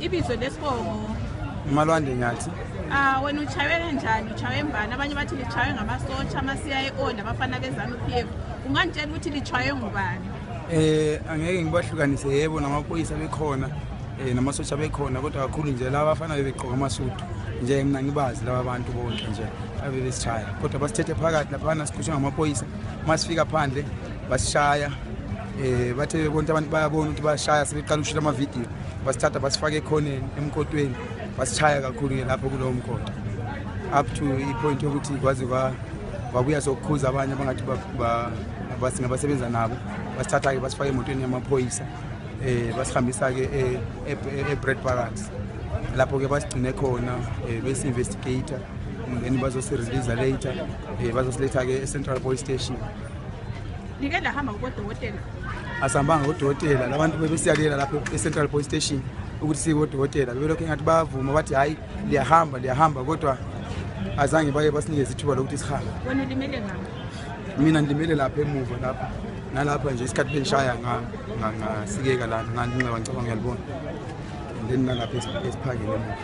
Ibizo lesibongo Malwande nyathi. Wena uchawe kanjani? Uchawe mbani? Abanye bathi lichawe ngamasotsha, ama-CIO nabafana bezanu-PF. Ungantshela ukuthi lichawe ngubani? Angeke ngibahlukanise yebo namaphoyisa bekhona namasotsha bekhona kodwa kakhulu nje laba bafana bebegqoka amasudu nje mina ngibazi laba bantu bonke nje abebesishaya kodwa basithethe phakathi lapha sikhutshwa ngamaphoyisa masifika phandle basishaya bathe bonke abantu bayabona ukuthi bashaya sebeqala ukushuta ama-video basithatha basifaka ekhoneni emkotweni basishaya kakhulu lapho kulowo mkoto up to ipoint yokuthi kwaze kwabuya sokukhuza abanye abangathi basingabasebenza nabo basithatha ke basifaka emotweni yamaphoyisa basihambisa ke eBread Barracks lapho ke basigcine khona bese investigator then bazosirelease later bazosiletha ke eCentral Police Station. Like lahamba kodokotela? Asambanga kodokotela labantu bebesiyalela lapho eCentral Police Station ukuthi sikodokotela bebelokho ngathi bayavuma bathi hayi liyahamba kodwa azange baye basinikeze ithuba lokuthi sihambe. Wena ulimele ngani? Mina ndilimele lapha emuva lapha nalapha nje isikhathi bengishaya ngasikeka la ngicabanga ngiyalibona then nalapha esiphakele emuva.